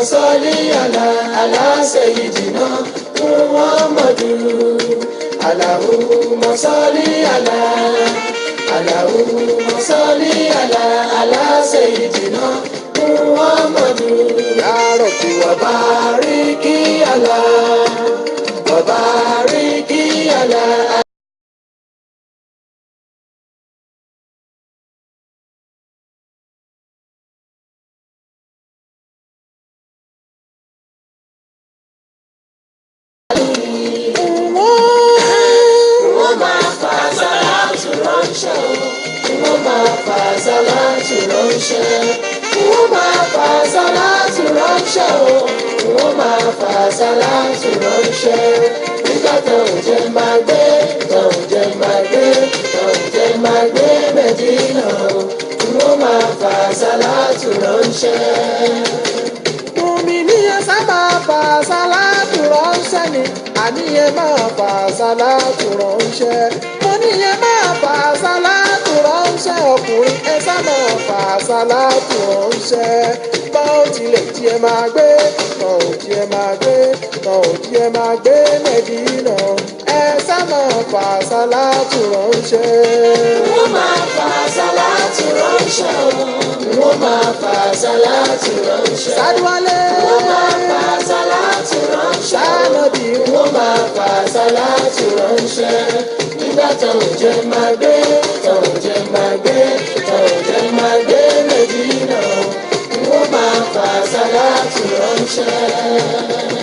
salli ala ala sayyidina Muhammadu. Allahumma salli ala Allahumma salli ala ala sayyidina Muhammadu. Ya Rabbi wa bariki ala wa bariki ala. Wọ́n máa fa sálátù ránṣẹ́ o. Wọ́n máa fa sálátù ránṣẹ́. Wọ́n máa fa sálátù ránṣẹ́ o. Wọ́n máa fa sálátù ránṣẹ́. Nígbà tó ń jẹ máa gbé, tó ń jẹ máa gbé, tó ń jẹ máa gbé Mẹ́dínà o. Wọ́n máa fa sálátù ránṣẹ́. Mùmíní ẹ sá máa fa sálátù ránṣẹ́ ni, àní ẹ máa fa sálátù ránṣẹ́. Mo ní ẹ máa fa sálátù ránṣẹ́, ọkùnrin ẹ sá máa fa sálátù ránṣẹ́. Bá ó tilẹ̀ tí ẹ máa gbé, tọ̀ ò tí ẹ máa gbé, tọ̀ ò tí ẹ máa gbé Mẹ́dínà, ẹ sá máa fa sálátù ránṣẹ́. Wọ́n máa fa sálátù ránṣẹ́ o. Wọ́n máa fa sálátù ránṣẹ́. Sádúwálé. Wọ́n máa fa sálátù ránṣẹ́ o. Sánàbí. Wọ́n máa fa sálátù ránṣẹ́. Nígbà tó ń jẹ máa gbé, tó ń jẹ máa gbé, tó ń jẹ máa gbé Mẹ́dínà. Wọ́n máa fa sálátù ránṣẹ́.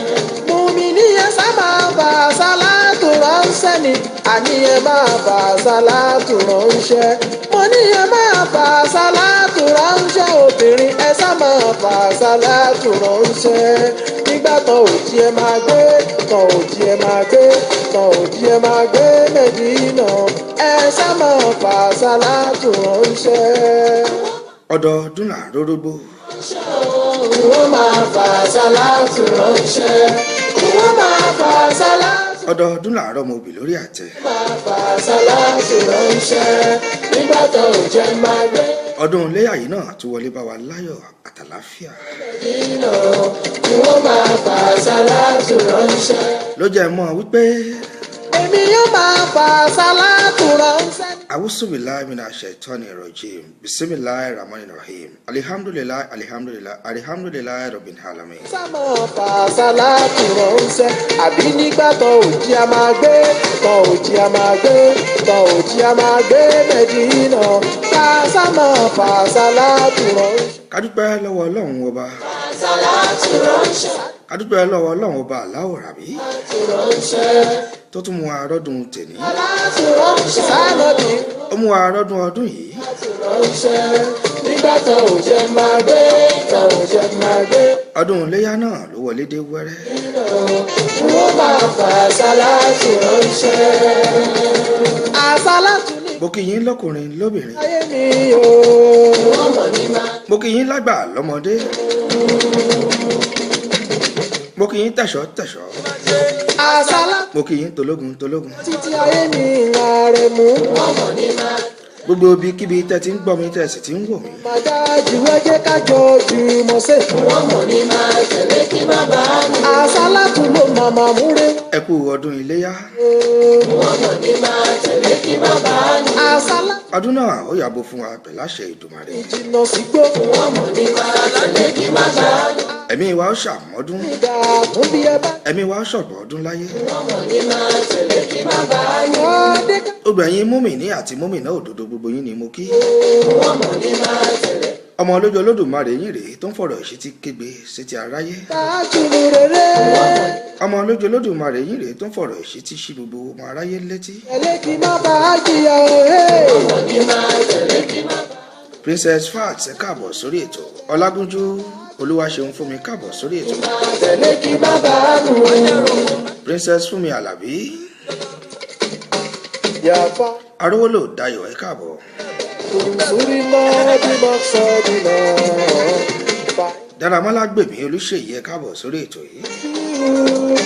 Mùmíní ẹ sá máa fa sálátù ránṣẹ́ ni, àní ẹ máa fa sálátù ránṣẹ́. Mo ní ẹ máa fa sálátù ránṣẹ́, obìnrin ẹ sá máa fa sálátù ránṣẹ́. Nígbà tán ò jí ẹ máa gbé, tán ò jí ẹ máa gbé, tán ò jí ẹ máa gbé Mẹ́dínà, ẹ sá máa fa sálátù ránṣẹ́. Ọdọọdún là ń rórógbó. Wọ́n máa fa sálátù ránṣẹ́. Wọ́n máa fa sálátù. Ọdọọdún là ń rọ́mọ obì lórí àtẹ. Máa fa sálátù ránṣẹ́. Nígbà tó ń jẹ máa gbé Ọdún iléyà yìí náà tún wọlé bá wa láyọ̀ àtàláfíà. Mẹ́dínà. Wọ́n máa fa sálátù ránṣẹ́. Ló jẹ́ mọ́ wípé Èmi yóò máa fa sálátù ránṣẹ́. Awusubilayi mina shaitani rajim. Bisimilayi rahmani rahim. Alihamdulilayi alihamdulilayi alihamdulilayi rabbil alamin. Sá máa fa sálátù ránṣẹ́, àbí nígbà tán ò jí a máa gbé, tán ò jí a máa gbé, tán ò jí a máa gbé Mẹ́dínà. Ká sá máa fa sálátù ránṣẹ́. Ká dúpẹ́ lọ́wọ́ Ọlọ́run ọba. Sálátù ránṣẹ́. Ká dúpẹ́ lọ́wọ́ Ọlọ́run ọba aláwọ̀ ràbí Sálátù ránṣẹ́. tó tún mú wa rọ́dún tèní. Sálátù ránṣẹ́. Sánàbí. Ó mú wa rọ́dún ọdún yìí. Sálátù ránṣẹ́. Nígbà tó ń jẹ máa gbé, tó ń jẹ máa gbé. Ọdún iléyà náà ló wọlé dé wẹ́rẹ́. Wọ́n máa fa sálátù ránṣẹ́. Àsálátù ní Mo kí yín lọ́kùnrin lóbìnrin. ayé mi o. Wọ́n mọ̀ ní máa. Mo kí yín lágbà lọ́mọdé. Mo kí yín tẹ̀ṣọ́ tẹ̀ṣọ́. Àsálátù Mo kí yín tológun tológun. títí ayé mi ìlà rẹ̀ mú. Wọ́n mọ̀ ní máa. Gbogbo ibikíbi tẹ́ ti ń gbọ́ mi tẹ́ sì ti ń wò mí. Màdájú ẹ jẹ́ ká jọ jùmọ̀ ṣe. Wọ́n mọ̀ ní máa tẹ̀lé kí má bàa nù. Àsálátù ló màmá múre. Ẹ kú ọdún iléyà. Wọ́n mọ̀ ní máa tẹ̀lé kí má bàa nù. Àsálátù Ọdún náà ó yàgò fún wa pẹ̀lú àṣẹ Ìdùmarè. ìjìnà sígbó. Wọ́n mọ̀ ní máa tẹ̀lé kí má bàa nù. Ẹ̀mí wa ó ṣàmọ́dún. Ìgbà tún bí ẹ bá. Ẹ̀mí wa ó ṣọ̀pọ̀ ọdún láyé. Wọ́n mọ̀ ní máa tẹ̀lé kí má bàa nù. Ọdẹ ká. Gbogbo ẹ̀yin múmìnì àti múmìnà òdodo gbogbo yín ni mo kí. Wọ́n mọ̀ ní máa tẹ̀lé. Ọmọ olójú Olódùmarè yín rèé tó ń fọ̀rọ̀ ìṣítí kégbe sétí aráyé. Tájú ni rere. Ọmọ olójú Olódùmarè yín rèé tó ń fọ̀rọ̀ ìṣítí sí gbogbo ọmọ aráyé létí. Tẹ̀lé kí má bá a jìyà òhe. Wọ́n mọ̀ ní máa tẹ̀lé kí má bàa nù. Princess Fat ẹ káàbọ̀ sórí ètò. Ọlágúnjú Olúwaṣeun fún mi káàbọ̀ sórí ètò. Tẹ̀lé kí má bàa nù. Princess Fúnmi Àlàbí Yàfa Arówólò Dayọ̀ ẹ káàbọ̀. tùsùrì náà bí mo sọ bí náà. Fa Dáramọ́lá Gbèmí Olúṣèyí ẹ káàbọ̀ sórí ètò yìí.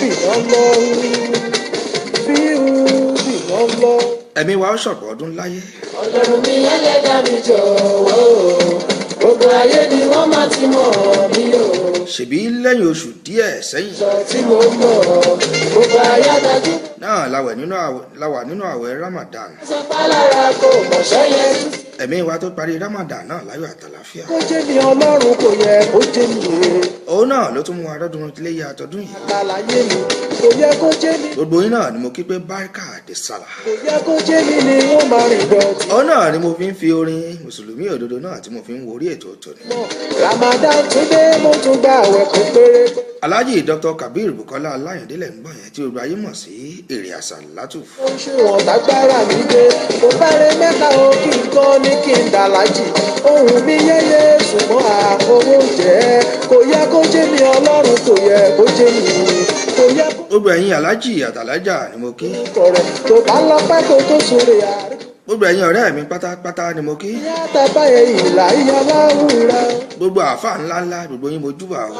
bí wọ́n lọ. Bí wọ́n lọ. Ẹ̀mí wa ó ṣọ̀pọ̀ ọdún láyé. Ọlọ́run mi ẹlẹ́dàá mi jọ̀wọ́ o. Gbogbo ayé ni wọ́n máa ti mọ̀ mí o. Ṣèbí lẹ́yìn oṣù díẹ̀ sẹ́yìn Sọ tí mo mọ̀ gbogbo ayé dájú. náà la wà nínú àwẹ̀ Ramadan. Sọ pálára kò mọ̀ṣẹ́ yẹn. Ẹ̀mí wa tó parí Ramadan náà láyọ̀ àtàlàfíà. Kó jẹ́ mi Ọlọ́run kò yẹ kó jẹ́ mi. Òun náà ló tún mú wa rọ́dún iléyá àtọ́dún yìí. Àlàyé mi kò yẹ kó jẹ́ mi. Gbogbo yín náà ni mo kí pé Barka de Salah. Kò yẹ kó jẹ́ mi ni wọ́n máa rìn dọ̀tí. Òun náà ni mo fi ń fi orin Mùsùlùmí òdodo náà tí mo fi ń wo orí ètò tòní. Ramadan tún dé, mo tún gba àwẹ̀ kó péré. Alhaji Dr. Kabir Bukola Aláyàndé lẹ̀ ń gbọ́ yẹn tí gbogbo ayé mọ̀ sí Èrè Àsàlátù. Ó ń ṣe wọ̀n tágbára mi dé, mo fẹ́rẹ̀ mẹ́ta o kí n tán ní kí n dàlájì. Ohùn mi yẹ́yẹ́ ṣùgbọ́n àfọwọ́ jẹ́. Kò yẹ kó jẹ́ mi Ọlọ́run, kò yẹ kó jẹ́ mi. Kò yẹ kó Gbogbo ẹ̀yin Alhaji àtàlájà ni mo kí. kọ̀rẹ̀ tó bá lọ pẹ́ kó tó sóre àárẹ̀. Gbogbo ẹ̀yin ọ̀rẹ́ mi pátápátá ni mo kí. Ìyá tàbáyé ìlà ìyá láwùrà. Gbogbo àáfà ńláńlá gbogbo yín mo júbà o.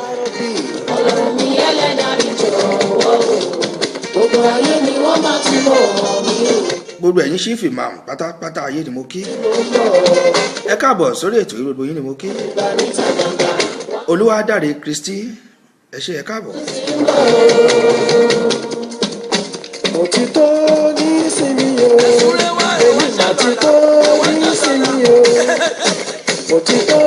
Ọlọ́run mi ẹlẹ́dàá mi jọ̀wọ́ o. Gbogbo ayé ni wọ́n máa ti mọ̀ mí o. Gbogbo ẹ̀yin sífì máàmù pátápátá ayé ni mo kí. Mo mọ̀ Ẹ káàbọ̀ sórí ètò yìí, gbogbo yín ni mo kí. ìgbà níta gbangba. Olúwadáre Kristi ẹ ṣé, ẹ káàbọ̀. Mo ti tó ní sinmi o, èmi mà ti tó ní sinmi o, mo ti tó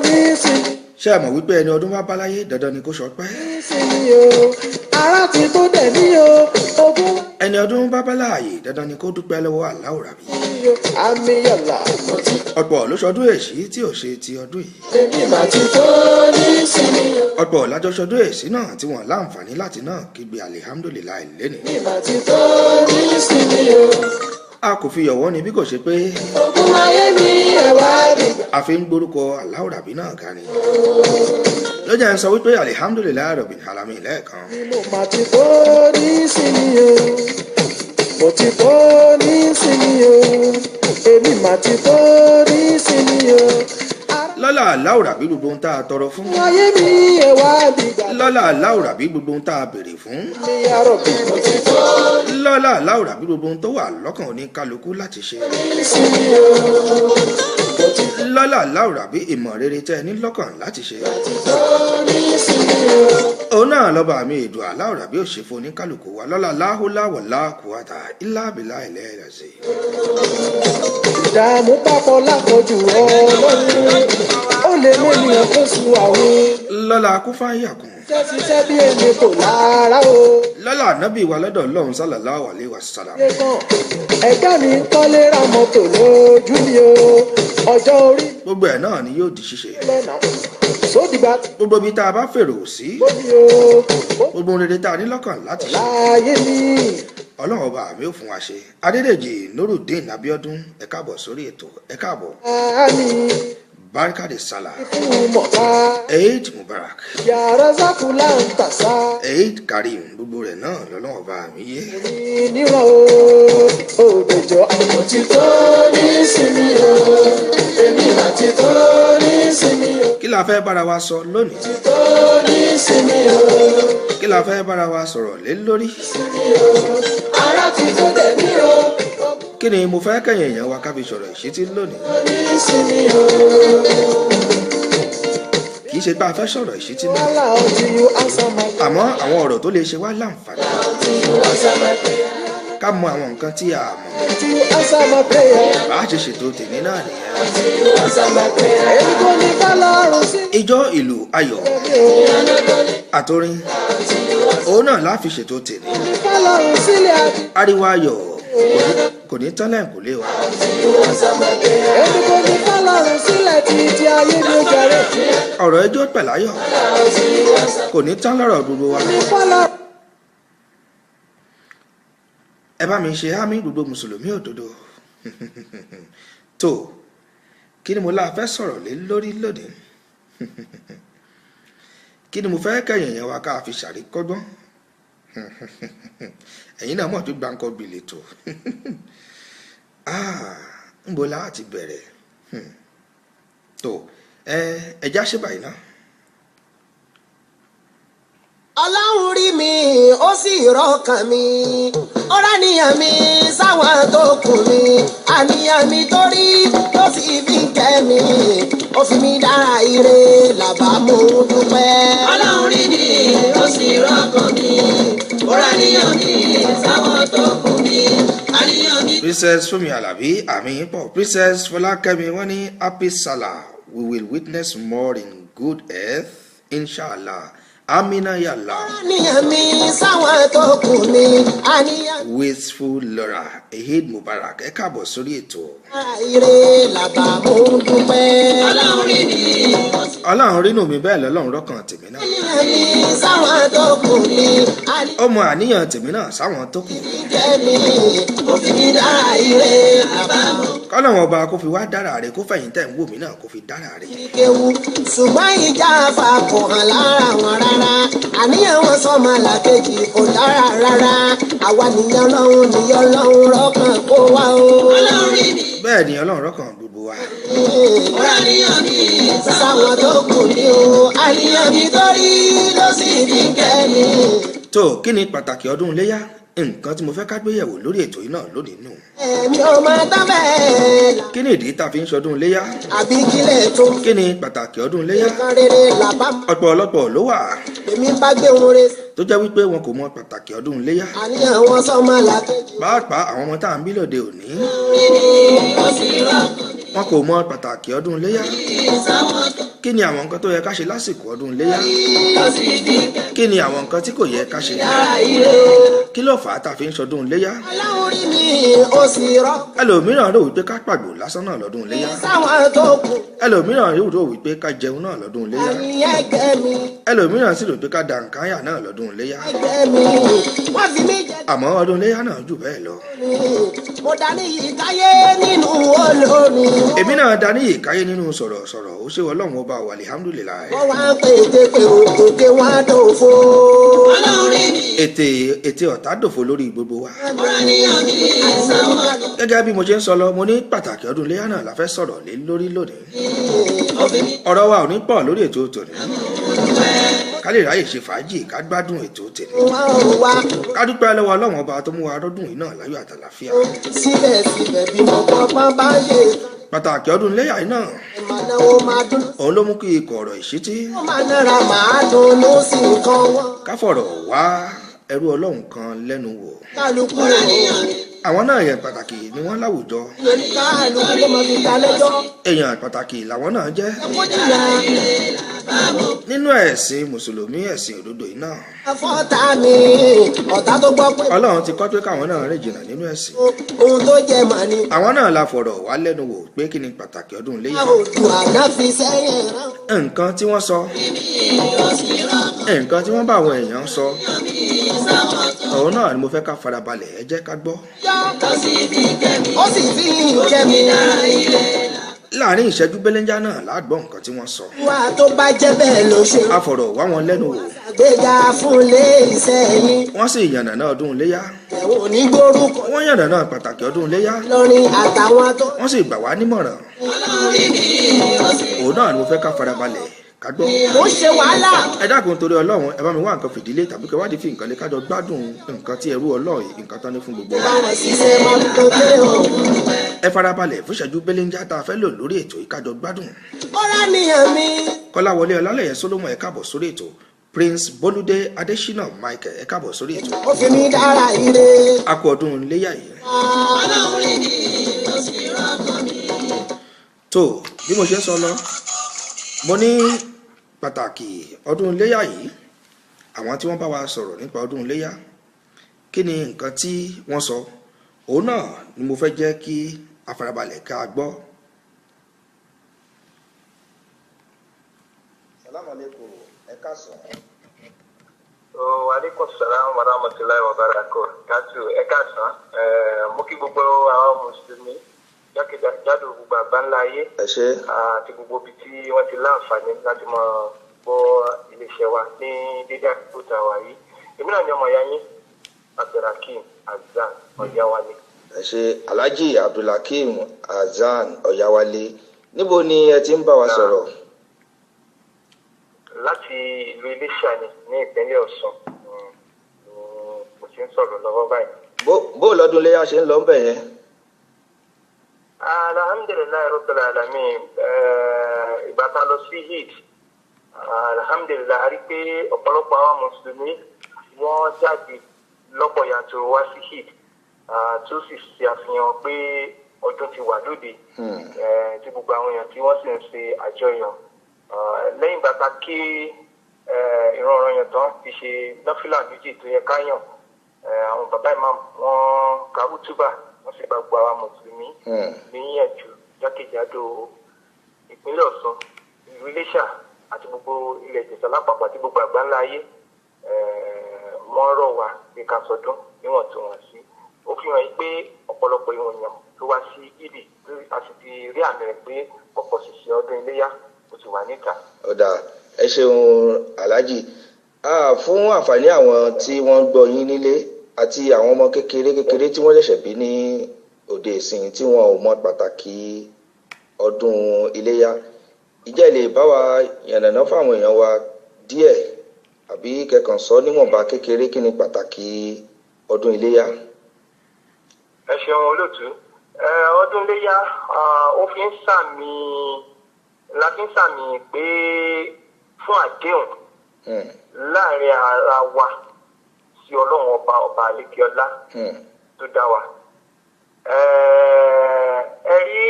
ní sinmi. Ṣé ẹ mọ̀ wípé ẹni ọdún bá báláyé dandan ni kó ṣọpẹ́. Sinmi o, ara ti tó dẹ̀ mí o, ogún Ẹni ọdún bá báláàyè dandan ni kó dúpẹ́ lọ́wọ́ Aláwòrábí. mi o, àmì yàlà. Ọ̀pọ̀ ló ṣọdún èṣí tí ò ṣe ti ọdún yìí. Èmi mà ti tó ní sinmi o. Ọ̀pọ̀ lájọṣọdún èṣí náà tí wọ́n láǹfààní láti náà kígbe alihamdulilayi lẹ́nìí. Èmi mà ti tó ní sinmi o. A kò fi yọ̀wọ́ ni bí kò ṣe pé Ogún ayé mi ẹ̀wá dìgbà. a fi ń gbórúkọ Aláwòrábí náà ga ni. Ló jẹ́ ń sọ wípé alihamdulilayi rabbil alamin lẹ́ẹ̀kan. Mo mà ti tó ní sinmi o, mo ti tó ní sinmi o, èmi mà ti tó ní sinmi o. Lọ́lá Aláwòrábí gbogbo ohun tá a tọrọ fún. Ayé mi ẹ̀wá dìgbà. Lọ́lá Aláwòrábí gbogbo ohun tá a béèrè fún. Mi àròbí. Lọ́lá Aláwòrábí gbogbo ohun tó wà lọ́kàn oníkálukú láti ṣe. Sinmi o. Lọ́lá Aláwòrábí ìmọ̀ rere tẹ́ ẹ ní lọ́kàn láti ṣe. Tó ní sinmi o. Òun náà lọ́ba mi èdò Aláwòrábí ò ṣe fún oníkálukú wa lọ́lá láhùláwọ̀lá kùwàtà ìlàbílà ilẹ̀ ẹ̀rẹ̀sì. Ìdààmú papọ̀ lápọ̀jù ọlọ́run, ó lè mẹ́niyàn kó su àwọn. Lọ́lá kúfáyàkùn. Ṣiṣẹ́ ṣiṣẹ́ bí èmi kò lára o. Lọ́lá ànábì wa lọ́dọ̀ Ọlọ́run sallallahu alaihi wasallam. Ṣé kan ẹ̀gá mi ń kọ́lé ra mọ́tò lójú mi o. Ọjọ́ orí Gbogbo ẹ̀ náà ni yóò di ṣíṣe. mi lẹ́nà sódìgbà Gbogbo ibi tá a bá fèrò sí. tó mi o. Ó Gbogbo ohun rere tá a ní lọ́kàn láti ṣe. láyé mi. Ọlọ́run ọba mi ò fún wa ṣe. Adédèjì Nurudeen Abíọ́dún ẹ káàbọ̀ sórí ètò ẹ káàbọ̀. Àmì Barka de Salah. fún mọ̀ká. Eid Mubarak. Yàrá sákúlà ń tàṣà. Eid Karim gbogbo rẹ̀ náà lọ́lọ́run ọba mi yé. Mi níran o. Òdòjọ́. Mo ti tó ní sinmi o. Èmi mà ti tó ní sinmi o. Kí la fẹ́ bára wa sọ lónìí? Ti tó ní sinmi o. Kí la fẹ́ bára wa sọ̀rọ̀ lé lórí? Sinmi o. Ara ti tó dẹ̀ mí o. Ogún Kí ni mo fẹ́ kẹ̀yìn èèyàn wa ká fi sọ̀rọ̀ ìṣítí lónìí? ní sinmi o. Kì í ṣe pé a fẹ́ sọ̀rọ̀ ìṣítí náà. Wàhálà ọtí you answer my Àmọ́ àwọn ọ̀rọ̀ tó lè ṣe wá láǹfààní. You answer my prayer. Ká mọ àwọn nǹkan tí a mọ̀. you answer my prayer. Bá a ṣe ṣètò tèmi náà nìyẹn. You answer my prayer. Èmi kò ní bá lọ́rùn sí Ijó ìlú ayọ̀ mi o. àtorin òun náà la fi ṣètò tèmi. Ní bá lọ́rùn sílẹ̀ àti. Ariwo ayọ̀ kò ní tán lẹ́ǹkùlé wa. You answer my prayer. Èmi kò ní bá lọ́rùn sílẹ̀ títí ayé mi ó jẹrẹ. Ọ̀rọ̀ ẹjọ́ pẹ̀láyọ̀ kò ní tán lọ́rọ̀ gbogbo wa. Ní bá lọ́rùn. Ẹ bá mi ṣe ámì gbogbo Mùsùlùmí òdodo. Tó kí ni mo la fẹ́ sọ̀rọ̀ lé lórí lónìí? Kí ni mo fẹ́ kẹ̀yìn èèyàn wa ká fi ṣàríkọ́gbọ́n? Ẹ̀yin náà mọ̀ tó gbáǹkọ́ gbìlẹ̀ tó. Ńbo la ti bẹ̀rẹ̀? Tó ẹja ṣe báyìí náà. Ọlọ́run rí mi ó sì rọ́kàn mi, ó ráníyàn mi sáwọn tó kù mi, àníyàn mi torí tó sì fi ń kẹ́ mi. Ó fi mí dára ire làbá mò ń dúpẹ́. Ọlọ́run rí mi, ó sì rọ́kàn mi. Ó ráníyàn mi sáwọn tó kù mi. Àníyàn mi. Princess Fúnmi Alábí, àmì yín pọ̀. Princess Fọlákẹ́mi, wọ́n ní happy Salah, we will witness more in good health, inshallah, amina yàlla. Àníyàn mi sáwọn tó kù mi. Àníyàn Wasteful Laura, Eid Mubarak, ẹ káàbọ̀ sórí ètò. dára ire làbá mò ń dúpẹ́. Ọlọ́run rí mi, ó sì Ọlọ́run rínú mi, bẹ́ẹ̀ lọ́lọ́run rọ́kàn tèmi náà. Àníyàn mi sáwọn tó kù mi. Àníyàn Ó mọ àníyàn tèmi náà sáwọn tó kù. jẹ́ mi. Ó fi mí dára ire làbá mò ń Kọ́lọ́run ọba kó fi wá dára rẹ̀, kó fẹ̀yìn tẹ̀ ń wò mí náà kó fi dára rẹ̀. kéwu, ṣùgbọ́n ìjà afa kò hàn lára wọn rárá. Àníyàn wọn sọmọ làkejì kò dára rárá. Àwa nìyẹn, Ọlọ́run nìyẹn, Ọlọ́run rọ́kàn kó wá o. Ọlọ́run rí mi, Bẹ́ẹ̀ ni, Ọlọ́run rọ́kàn gbogbo wa. ó ráníyàn mi sáwọn tó kù ní o, àníyàn mi torí ló sì fi ń kẹ́ mi. Tó kí ni pàtàkì ọdún iléyá? Nǹkan tí mo fẹ́ ká gbéyẹ̀wò lórí ètò yìí náà lónìí nù. Ẹ̀mí ò máa tán bẹ́ẹ̀ là. Kí ni ìdí tá a fi ń ṣọdún iléyá? Àbí kílẹ̀ tó Kí ni pàtàkì ọdún iléyá? Nǹkan rere làbá Ọ̀pọ̀lọpọ̀ ló wà èmi bá gbé wọn re. tó jẹ́ wípé wọn kò mọ pàtàkì ọdún iléyá. Àníyàn wọn sọmọ làkejì. Pàápàá àwọn ọmọ tá à ń bí lóde òní, rí mi, ó sì rọ́kàn mi. wọn kò mọ pàtàkì ọdún iléyá. Sáwọn tó Kí ni àwọn nǹkan tó yẹ ká ṣe lásìkò ọdún iléyá? ó sì fi ń kẹ́ Kí ni àwọn nǹkan tí kò yẹ ká ṣe? dára ire. Kí ló fà á tá a fi ń ṣọdún iléyá? Ọlọ́run rí mi, ó sì rọ́kàn Ẹlòmíràn rò wípé ká pàgbò lásán náà lọ́dún iléyá. sáwọn tó kù. Ẹlòmíràn rò wípé ká jẹun náà lọ́dún iléyá. Àníyàn ẹgbẹ́ mi. Ẹlòmíràn sì rò pé ká dànkáyà náà lọ́dún iléyá. Ẹgbẹ́ mi wọ́n fi mí jẹ Àmọ́ ọdún iléyá náà jù bẹ́ẹ̀ lọ. mi. Mo dání yìí káyé nínú olórin. Èmi náà dání ìkáyé nínú sọ̀rọ̀sọ̀rọ̀, ó ṣe Ọlọ́run ọba wa, alihamudulilayi. Wọ́n wá ń pè é pé òkè wọn á dòfo. Ọlọ́run rí mi, Ètè ètè ọ̀tá dòfo lórí gbogbo wa. ó ráníyàn mi sáwọn tó Gẹ́gẹ́ bí mo ṣe ń sọ lọ, mo ní pàtàkì ọdún iléyá náà la fẹ́ sọ̀rọ̀ lé lórí lónìí. ó fi mí Ọ̀rọ̀ wa ò ní pọ̀ lórí ètò tòní. Ká lè ráyè ṣe fàájì, ká gbádùn ètò tòní. Wọ́n ò wá. Ká dúpẹ́ lọ́wọ́ Ọlọ́run ọba tó mú wa rọ́dún yìí náà láyọ̀ àtàlàfíà. Síbẹ̀síbẹ̀ bí mo kọ́ pọ́n bá ṣe Pàtàkì ọdún iléyá yìí náà ìmọ̀ náà ó máa dún. òun ló mú kí ikọ̀ ọ̀rọ̀ ìṣítí Ó máa nára màá dunnú sí nǹkan wọn. ká fọ̀rọ̀ wá ẹrú Ọlọ́run kan lẹ́nu wò. Kálukú ráníyàn mi. Àwọn náà, èèyàn pàtàkì ni wọ́n láwùjọ. Kálukú ló máa fi ta lẹ́jọ́. Èèyàn pàtàkì làwọn náà jẹ́ Kó jìnnà nínú ẹ̀sìn mùsùlùmí, ẹ̀sìn òdodo yìí náà. Afọ́ta mi ọ̀tá tó gbọ́ pé Ọlọ́run ti kọ́ pé káwọn náà rìn jìnnà nínú ẹ̀sìn. Ohun tó jẹ màá ni. Àwọn náà la fọ̀rọ̀ wá lẹ́nu wò pé kí ni pàtàkì ọdún iléyá. Odù àná fi sẹ́yìn rán. Nǹkan tí wọ́n sọ, nǹkan tí wọ́n bá àwọn èèyàn sọ, òun náà ni mo fẹ́ ká farabalẹ̀, ẹ jẹ́ ká gbọ́. Ó sì fi kẹ́ mi. Ó sì fi ń kẹ́ mi. Láàrin ìṣẹ́jú belenja náà láàgbọ́ nǹkan tí wọ́n sọ. Wà tó bá jẹ́ bẹ́ẹ̀ ló ṣe. A fọ̀rọ̀ wá wọn lẹ́nu wò. Àgbéga fún ilé iṣẹ́ yín. Wọ́n sì yànnàná ọdún iléyá. Ẹ̀wọ̀n onígbórúkọ. Wọ́n yànnàná pàtàkì ọdún iléyá. Lọ́rin àtàwọn tó. Wọ́n sì gbà wá nímọ̀ràn. Ọlọ́run rí mi, ó sì Òun náà ni mo fẹ́ ká farabalẹ̀ ká gbọ́. Ó ṣe wàhálà. Ẹ dákun torí Ọlọ́run, ẹ bá mi wá nǹkan fìdílé tàbí kẹ wádìí fi nǹkan lé, kájọ gbádùn nǹkan tí ẹrú Ọlọ́run yìí, nǹkan tán ní fún gbogbo wa. Báwọn ṣiṣẹ́ máa ń tó kéré o. Ẹ farabalẹ̀ fún ìṣẹ́jú belenja tá a fẹ́ lò lórí ètò yìí, kájọ gbádùn. Ó rà níyàn mi. Kọ́láwọlé Ọlálẹ̀yẹ Solomon, ẹ káàbọ̀ sórí ètò. Prince Bólúdé Adésínà Michael, ẹ káàbọ̀ sórí ètò. Ó fi mí dára ire. A kú ọdún iléyà yìí. Ọlọ́run rí mi, ó sì rọ́kàn mi. Tó bí mo ṣe ń sọ lọ, mo ní pàtàkì ọdún iléyà yìí, àwọn tí wọ́n bá wa sọ̀rọ̀ nípa ọdún iléyà, kí ni nǹkan tí wọ́n sọ, òun náà ni mo fẹ́ jẹ́ kí a farabalẹ̀ ká gbọ́. Salaam aleykum, ẹ káàsán. Wa aleykum salaam wa rahmatulahi wa barakatuh. Ẹ káàsán. Mo kí gbogbo àwọn mùsùlùmí jákèjádò gbogbo àgbáńlá ayé Ẹ ṣe. àti gbogbo ibi tí wọ́n ti láǹfààní láti máa gbọ́ iléeṣẹ́ wa ní dédé àkókò tá a wà yìí. Èmi náà ni ọmọ ìyá yín, Abdulhakeem Hasan Ọ̀yáwálé. Ẹ ṣe, Alhaji Abdulhakeem Hasan Ọ̀yáwálé. Níbo ni ẹ ti ń bá wa sọ̀rọ̀? Láti ìlú Iléṣà ni ní ìpínlẹ̀ Ọ̀ṣun ni mo ti ń sọ̀rọ̀ lọ́wọ́ báyìí. Bó lọ́dún iléyà ṣe ń lọ ń bẹ̀ yẹn? Alhamdulilayi rabbil alamin. Ìgbà tá a lọ sí Eid, alhamdulilayi, a rí pé ọ̀pọ̀lọpọ̀ àwọn mùsùlùmí wọ́n jáde lọ́pọ̀ yanturu wá sí Eid, tó sì ṣe àfihàn pé ọdún ti wà lóde, tí gbogbo àwọn èèyàn tí wọ́n sì ń ṣe àjọyọ̀. Lẹ́yìn ìgbà tá a kí ìran ọ̀ràn yẹn tán, ti ṣe nọ́fìlà méjì tó yẹ ká yàn, àwọn bàbá imam wọ́n ka útúbà, wọ́n sì gba gbogbo àwa mùsùlùmí níyànjú jákèjádò ìpínlẹ̀ Ọ̀ṣun, ìlú Iléṣà àti gbogbo ilẹ̀ Ìjẹ̀ṣà lápapọ̀ àti gbogbo àgbáńlá ayé. Wọ́n rọ̀ wá pé ká sọdún níwọ̀ntúnwọ̀nsí. Ó fi hàn yí pé ọ̀pọ̀lọpọ̀ èèyàn ló wá sí ìdí, a sì ti rí àmì rẹ̀ pé ọ̀pọ̀ ṣìṣẹ́ ọdún iléyá ó ti wà níta. Ọ̀dà, ẹ ṣeun Alhaji. Fún àǹfààní àwọn tí wọ́n ń gbọ́ yín nílé àti àwọn ọmọ kékeré kékeré tí wọ́n ṣẹ̀ṣẹ̀ bí ní òde ìsìn tí wọn ò mọ pàtàkì ọdún iléyá, ìjẹ́ lè bá wa yànnàná fáwọn èèyàn wa díẹ̀ àbí kẹkàn sọ níwọ̀nba kékeré kí ni pàtàkì ọdún iléyá? Ẹ ṣeun olóòtú. Ọdún iléyá, ó fi ń sàmì la fi ń sàmì pé fún àdéhùn láàrin ara wa sí Ọlọ́run ọba, ọba àlekíọlá tó dá wa. Ẹ rí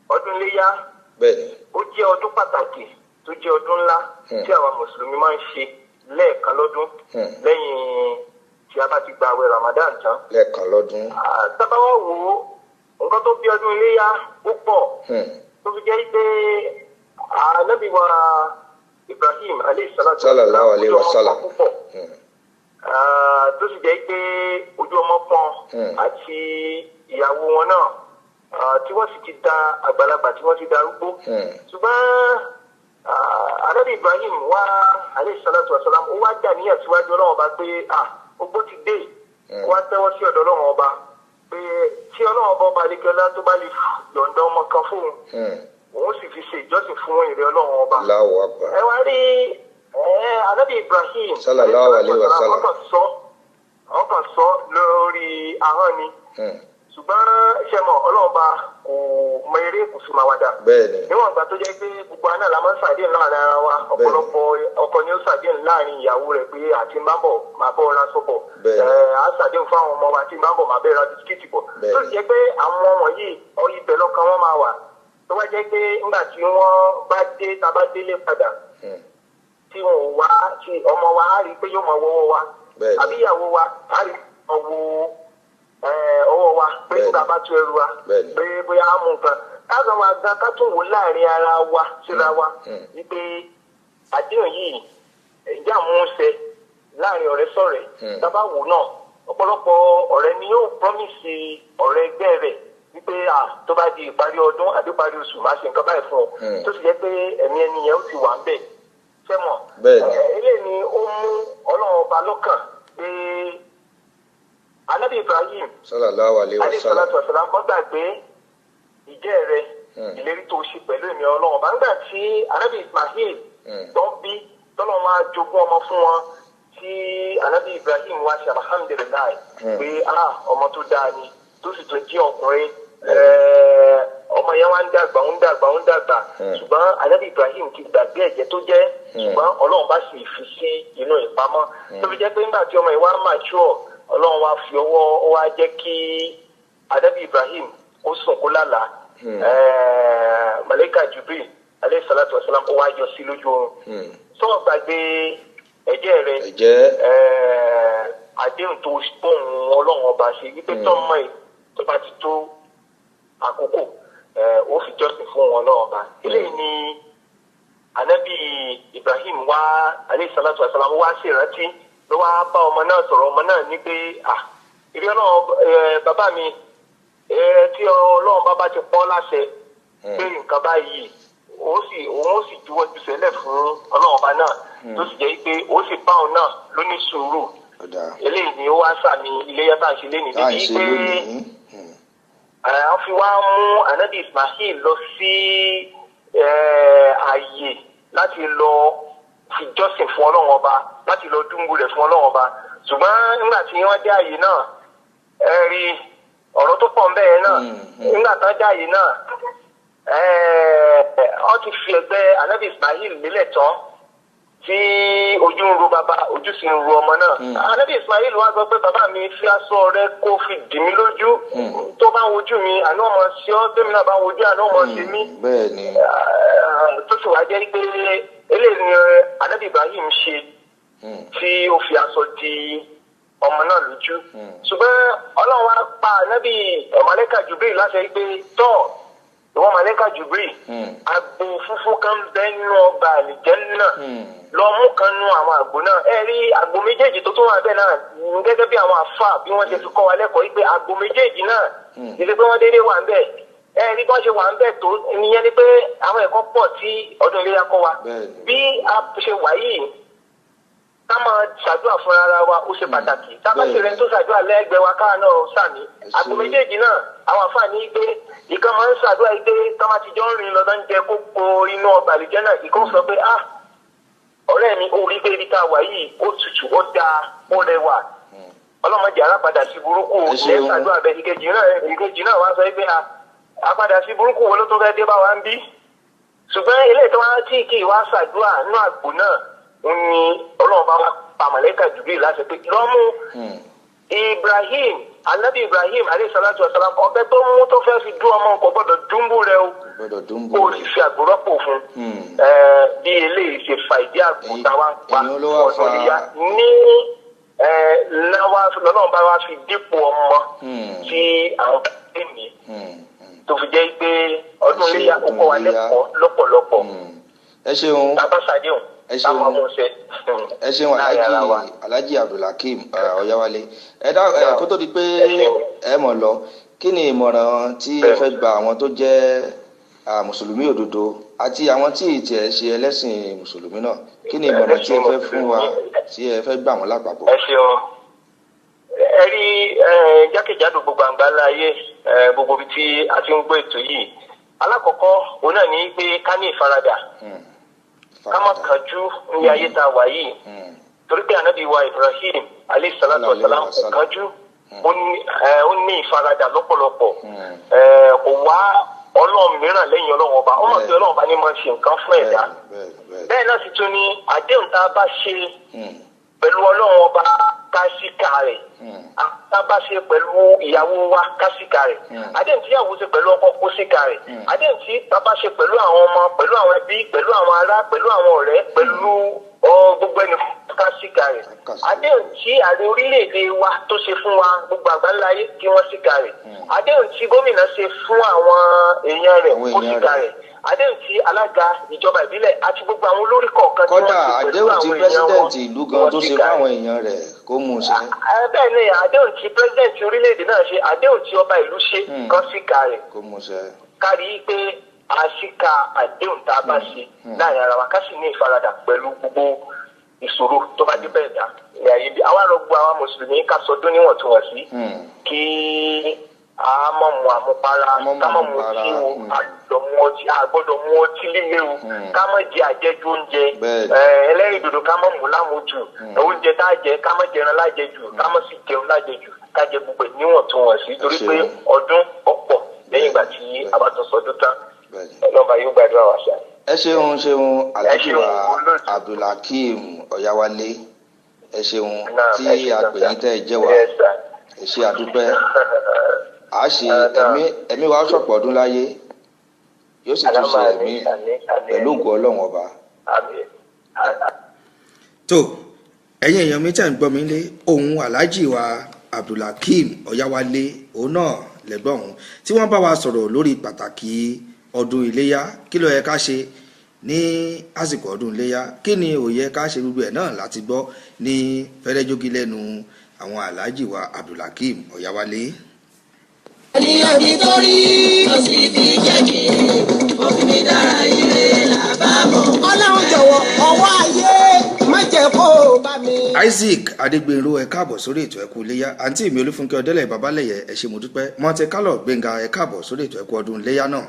ọdún iléyá, ó jẹ́ ọdún pàtàkì tó jẹ́ ọdún ńlá tí àwa mùsùlùmí máa ń ṣe lẹ́ẹ̀kan lọ́dún lẹ́yìn tí a bá ti gba àwẹ̀ Ramadan tán. Lẹ́ẹ̀kan lọ́dún. Tá bá wá wò ó, nǹkan tó bí ọdún iléyá ó pọ̀, tó fi jẹ́ pé Ànábì wa Ibrahim alayhi salatu sallallahu alayhi wa sallam púpọ̀, tó sì jẹ́ pé ojú ọmọ pọ́n àti ìyàwó wọn náà, tí wọ́n sì ti da àgbàlagbà, tí wọ́n ti darúgbó. Ṣùgbọ́n Ànábì Ibrahim wá alayhi salatu wa salam, ó wá dà níyàn síwájú Ọlọ́run ọba pé ogbó ti dé, wá tẹ́wọ́ sí ọ̀dọ̀ Ọlọ́run ọba pé tí Ọlọ́run ọba ọba alekela tó bá lè yọ̀ǹda ọmọ kan fóun, òun sì fi ṣe ìjọsìn fún ìrẹ Ọlọ́run ọba. Ẹ wá rí Ànábì Ibrahim sallallahu alayhi wa sallam, ọkàn sọ lórí ahọ́n ni, ṣùgbọ́n ṣe mọ̀ Ọlọ́run ọba kò mọ eré, kò sì máa wàdà. Níwọ̀n ìgbà tó jẹ́ pé gbogbo aná la máa ń ṣàdéhùn láàrin ara wa, ọ̀pọ̀lọpọ̀ ọkọ ni ó ṣàdéhùn láàrin ìyàwó rẹ̀ pé àti máa bọ̀ máa bọ̀ ra sọ́bọ̀, á ṣàdéhùn fáwọn ọmọ wa àti máa bọ̀ máa bẹ̀ ra bisikíìtì bọ̀, tó sì jẹ́ pé àwọn wọ̀nyí ibẹ̀ lọ́kàn wọn máa wà. Tó wá jẹ́ pé nígbà tí wọ́n bá dé, tá a bá délé padà, tí wọn ò wá tí ọmọ wa á rí i pé yóò máa wọ́wọ́ wa, àbí ìyàwó wa á rí ọwọ́ ọwọ́ wa pé nígbà bá tú ẹrù wa pé bóyá á mú nǹkan káàkiri wa gan, ká tún wò láàrin ara wa síra wa wípé àdéhùn yìí ìjà mú ṣe láàrin ọ̀rẹ́ sọ̀rẹ́. Tábà wò náà, ọ̀pọ̀lọpọ̀ ọ̀rẹ́ ni yóò promise ọ̀rẹ́ ẹgbẹ́ rẹ̀ wípé tó bá di ìparí ọdún àbí ìparí oṣù, máa ṣe nǹkan báyìí fún ọ, tó sì jẹ́ pé ẹ̀mí ẹni yẹn ó ti wà ń bẹ̀ sẹ́mọ̀. Eléyìí ni ó mú Ọlọ́run ọba lọ́kàn pé Anabi Ibrahim sallallahu alayhi wa sallam salatu wa salam kọ́ gbàgbé ìjẹ́ rẹ, ìlérí tó ṣe pẹ̀lú èmi Ọlọ́run ọba. Nígbà tí Anabi Ismail tó ń bí, tọ́lọ́ máa jogún ọmọ fún wọn, tí Anabi Ibrahim wá ṣe alhamdulilayi pé ọmọ tó dáa ni, tó sì tún jẹ́ ọkùnrin. Ọmọ yẹn wá ń dàgbà, ń dàgbà, ń dàgbà, ṣùgbọ́n Anabi Ibrahim ti gbàgbé ẹ̀jẹ̀ tó jẹ́, ṣùgbọ́n Ọlọ́run bá sì fi sí inú ìpamọ́, tó fi jẹ́ pé nígbà tí ọmọ yìí wá mature, Ọlọ́run wá fi ọwọ́ ó wá jẹ́ kí Anabi Ibrahim ó sùn kó lálàá, Malaika Jibril alayhi salatu wa salam ó wá yọ sí lójú oorun, sọ̀rọ̀ gbàgbé ẹ̀jẹ̀ rẹ̀, àdéhùn tó bóun Ọlọ́run ọba ṣe wípé tọ́mọ ẹ̀ tó bá ti tó àkókò, ó fi jọ́sìn fún wọn Ọlọ́run ọba. Eléyìí ni Anabi Ibrahim wá alayhi salatu wa salam wá ṣèrántí, ló wá bá ọmọ náà sọ̀rọ̀. Ọmọ náà ní pé ìrí Ọlọ́run bàbá mi, tí Ọlọ́run bá bá ti pọ́ láṣẹ pé nǹkan báyìí, òun ó sì juwọ́ ju sẹ́lẹ̀ fún Ọlọ́run ọba náà, tó sì jẹ́ pé ó sì bá òun náà ló ní sùúrù. Eléyìí ni ó wá sàmì iléyá tá à ń ṣe lénìí, débi pé àwọn fi wá mú Anabi Ismail lọ sí ààyè láti lọ fi jọ́sìn fún Ọlọ́run ọba, láti lọ dúnbù rẹ̀ fún Ọlọ́run ọba. Ṣùgbọ́n nígbà tí wọ́n dé ààyè náà, ẹ rí Ọ̀rọ̀ tó pọ̀ ń bẹ́ẹ̀ náà, nígbà tán dá yìí náà, wọ́n ti fi ẹgbẹ́ Anabi Ismail lélẹ̀ tán tí ojú ń ro bàbá, ojú sì ń ro ọmọ náà. Anabi Ismail wá sọ pé bàbá mi, fi aṣọ rẹ kó fi dì mí lójú, tó bá ń wojú mi àná ọmọ sí ọ, tèmi náà bá ń wojú àná ọmọ sí mi. Tó sì wá jẹ́ pé eléyìí ni Anabi Ibrahim ṣe tí ó fi aṣọ di ọmọ náà lójú. Ṣùgbọ́n Ọlọ́run wá pa Anabi Màláíkà Jibril láṣẹ pé tọ́ ìwọ Màláíkà Jibril, àgbò funfun kan bẹ nínú ọgbà àlìjẹ́nnà, lọ mú kan nú àwọn àgbò náà. Ẹ rí àgbò méjèèjì tó tún wà bẹ́ẹ̀ náà, gẹ́gẹ́ bí àwọn àfà bí wọ́n ṣe fi kọ́ wa lẹ́kọ̀ọ́ yìí pé àgbò méjèèjì náà ìṣe pé wọ́n déédéé wà ń bẹ̀. Ẹ rí bí wọ́n ṣe wà ń bẹ̀ tó ìyẹn ni pé àwọn ẹ̀kọ́ pọ̀ tí ọdún iléyá kọ́ wa. Bí a ṣe wà yìí, ká máa ṣàdúrà fúnra ara wa, ó ṣe pàtàkì. Tá bá ṣe rẹ tó ṣàdúrà lẹ́gbẹ̀ẹ́ wa, káà náà sàmì. Àgbò méjèèjì náà àwọn àǹfààní pé ìkan máa ń ṣàdúrà yìí pé tá máa ti jọ ń rìn lọ́dọ̀ ń jẹ kókó inú ọgbà àlìjẹ́nnà, ìkan sọ pé ah ọ̀rẹ́ mi, ó rí pé ibi tá a wà yìí ó tutù, ó dáa, ó rẹwà, ọlọ́mọdé alápadà sí burúkú ẹ̀ ṣàdúrà bẹ́ẹ̀. Ìkejì náà wá sọ pé àpadà sí burúkú wo ló tó fẹ́ dé bá wa ń bí. Ṣùgbọ́n eléyìí tó wá tí kì í wá ṣàdúrà nínú àgbò náà ní Ọlọ́run bá wá pa Màláíkà Jibril láṣẹ pé lọ́mú Ibrahim, Anabi Ibrahim alayhi salatu wa salam, ọbẹ̀ tó mú tó fẹ́ fi dún ọmọ nǹkan gbọ́dọ̀ dúnbù rẹ o, kó o sì fi àgbò rọ́pò fún. Bí eléyìí ṣe fa ìdí àgbò táwa ń pa ọdún iléyá ní lọ́lọ́run bá wá fi dípò ọmọ tí àwọn bá ní, tó fi jẹ́ pé ọdún iléyá ó kọ́ wa lẹ́kọ̀ọ́ lọ́pọ̀lọpọ̀. Ẹ ṣeun. Bàbá sàdéhùn. Ẹ ṣeun Alhaji Abdulhakeem Ọ̀yáwálé. Ẹ dá kó tó di pé ẹ mọ̀ lọ, kí ni ìmọ̀ràn tí ẹ fẹ́ gba àwọn tó jẹ́ mùsùlùmí òdodo àti àwọn tí ì tiẹ̀ ṣe ẹlẹ́sìn mùsùlùmí náà? Kí ni ìmọ̀ràn tí ẹ fẹ́ fún wa, tí ẹ fẹ́ gbà wọ́n lápapọ̀? Ẹ ṣeun. Ẹ rí jákèjádò gbogbo àgbáńlá ayé, gbogbo ibi tí a ti ń gbọ́ ètò yìí. Alákọ̀ọ́kọ́ òun náà ní pé ká ní ìfaradà, ká má kánjú ní ayé tá a wà yìí, torí pé Ànábì wa Ibrahim alayhi salatu wa salam kò kánjú, ó ní ìfaradà lọ́pọ̀lọpọ̀, kò wá Ọlọ́run mìíràn lẹ́yìn Ọlọ́run ọba, ó mọ̀ pé Ọlọ́run ọba ní máa ń ṣe nǹkan fún ẹ̀dá. Bẹ́ẹ̀ náà sì tún ní àdéhùn tá a bá ṣe pẹ̀lú Ọlọ́run ọba kásíkà rẹ̀, tá a bá ṣe pẹ̀lú ìyàwó wa kásíkà rẹ̀, àdéhùn tí ìyàwó ṣe pẹ̀lú ọkọ kásíkà rẹ̀, àdéhùn tí bàbá ṣe pẹ̀lú àwọn ọmọ, pẹ̀lú àwọn ẹbí, pẹ̀lú àwọn ará, pẹ̀lú àwọn ọ̀rẹ́, pẹ̀lú gbogbo ẹni kásíkà rẹ̀, àdéhùn tí ààrẹ orílẹ̀-èdè wa tó ṣe fún wa gbogbo àgbáńlá ayé kí wọ́n síkà rẹ̀, àdéhùn tí gómìnà ṣe fún àwọn èèyàn rẹ̀ kó síkà rẹ̀, àdéhùn tí alága ìjọba ìbílẹ̀ àti gbogbo àwọn olórí kọ̀ọ̀kan tí wọ́n ṣe pẹ̀lú àwọn èèyàn wọn, kódà àdéhùn tí pírẹsidẹ̀ntì ìlú gan tó ṣe fáwọn èèyàn rẹ̀ kó mú un ṣe. Bẹ́ẹ̀ ni àdéhùn tí pírẹsidẹ̀ntì orílẹ̀-èdè náà ṣe, àdéhùn tí ọba ìlú ṣe kan síkà rẹ̀, kó mú un ṣe. Kárí pé àṣìkà àdéhùn tá a bá ṣe láàrin ara wa, ká sì ní ìfaradà pẹ̀lú gbogbo ìṣòro tó bá dé bẹ́ẹ̀ dá ní ayé bí. Àwa rọ gbogbo àwọn mùsùlùmí ká sọdún níwọ̀ntúnwọ̀nsí, kí a má mu àmupara, ká má mu ọtí o, a gbọ́dọ̀ mu ọtí líle o, ká má jẹ àjẹjù oúnjẹ ẹlẹ́rìndòdò, ká má mu lámujù oúnjẹ tá a jẹ, ká má jẹran lájẹjù, ká má sì jẹun lájẹjù, ká jẹ gbogbo ẹ̀ níwọ̀ntúnwọ̀nsí, torí pé ọdún ọ̀pọ̀ lẹ́yìn ìgbà tí a bá tún sọdún tán. Ọlọ́ba yóò gbàdúrà wa ṣá. Ẹ ṣeun ṣeun Alhaji wa Abdulhakeem Ọ̀yáwálé, ẹ ṣeun tí a pè yín tẹ́ ẹ jẹ́ wa, ẹ ṣe àdúpẹ́. A ṣe ẹ̀mí wa ṣọ̀pọ̀ ọdún láyé, yóò sì tún ṣe ẹ̀mí pẹ̀lú ògo Ọlọ́run ọba. Tó ẹ̀yin èèyàn mi tẹ̀ ń gbọ́ mi lé, ohun Alhaji wa Abdulhakeem Ọ̀yáwálé òun náà lẹ́gbọ́n òun tí wọ́n bá wa sọ̀rọ̀ lórí pàtàkì ọdún iléyá, kí ló yẹ ká ṣe ní àsìkò ọdún iléyá, kí ni ó yẹ ká ṣe, gbogbo ẹ̀ náà láti gbọ́ ní fẹ́rẹ́jógí lẹ́nu àwọn Alhaji wa Abdulhakeem Ọ̀yáwálé. Ènìyàn mi torí ó sì fi jẹ́ kí òfin mi dára ire làbámọ̀. Ọlọ́run jọ̀wọ́ ọwọ́ ayé má jẹ́ kó o bá mi. Isaac Adégbènrò, ẹ káàbọ̀ sórí ètò ẹ̀kú iléyá. Àǹtí mi Olúfúnkẹ́ Ọdẹ́lẹ̀ Babalẹ̀yẹ, ẹ ṣé mo dúpẹ́. Monte Carlo Gbénga, ẹ káàbọ̀ sórí ètò ẹ̀kú ọdún iléyá náà.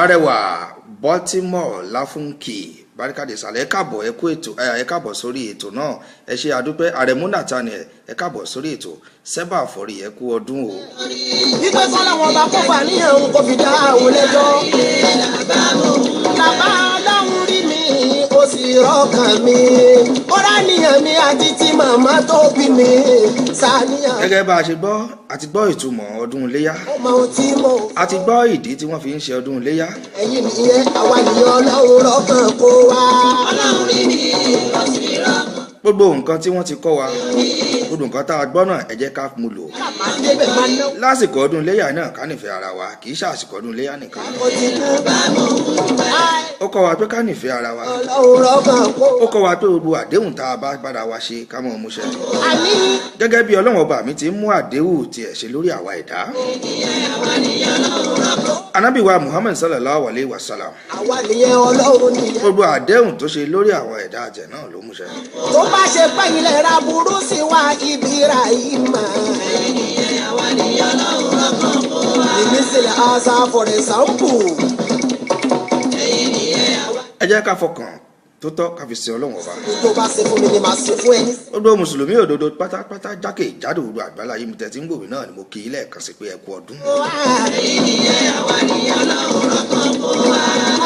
Arẹwà Baltimore Láfúnkì Barikade Ìsàlẹ̀, ẹ káàbọ̀, ẹ kú ètò, ẹ káàbọ̀ sórí ètò náà. Ẹ ṣe àdúpẹ́. Àrẹ̀mú Nathaniel, ẹ káàbọ̀ sórí ètò. Sẹ́bà Àfọ̀rí, ẹ kú ọdún o. Wípé kọ́lọ́wọ́n bá kó fà níyàn òun kò fi dá òun lẹ́jọ́. Bàbá Ọlọ́run rí mi, ó sì rọ́kàn mi. Ó ráníyàn mi àti tí màmá tó bí mi. Sàníyàn. Gẹ́gẹ́ bá a ṣe gbọ́, a ti gbọ́ ìtumọ̀ ọdún iléyá. Ó mọ ohun tí mo. A ti gbọ́ ìdí tí wọ́n fi ń ṣe ọdún iléyá. Ẹ̀yin nìyẹn, àwa nìyẹn, Ọlọ́run rọ́kàn kó wa. Ọlọ́run rí mi, ó sì rọ́kàn. Gbogbo nǹkan tí wọ́n ti kọ́ wa, gbogbo nǹkan tá a gbọ́ náà, ẹ jẹ́ ká mú lò. Màá débẹ̀ máa náwó. Lásìkò ọdún iléyá náà, ká nífẹ̀ẹ́ ara wa, kì í ṣàsìkò ọdún iléyá nìkan. Ó ti kú. Ó kọ́ wa pé ká nífẹ̀ẹ́ ara wa. Ọlọ́run rọ́kàn kó. Ó kọ́ wa pé gbogbo àdéhùn tá a bá bára wa ṣe, ká mọ̀ mú ṣẹ. Àní. Gẹ́gẹ́ bí Ọlọ́run ọba mi ti ń mú àdéhùn tiẹ̀ ṣe lórí àwa ẹ̀dá. Anábì wa Muhammad sallallahu alayhi wa sallam. Àwa nìyẹn, Ọlọ́run nìyẹn. Gbogbo àdéhùn tó ṣe lórí àwọn ẹ̀dá àjẹ́ náà ló mú ṣẹ. Tó bá ṣe pẹ́yìn lẹ̀ ra burú sí wa ibi ra yìí mà. Ìmísílẹ̀ àṣà, for example. Ẹ jẹ́ ká fọkàn tó tọ́ ká fi sin Ọlọ́run ọba. Tó bá ṣe fún mi ni màá ṣe fún ẹni. Gbogbo mùsùlùmí òdodo pátápátá jákèjádò gbogbo àgbáláyé mi tẹ̀sí ń gbòmí náà ni mo kí í lẹ́ẹ̀kan sí pé ẹ kú ọdún.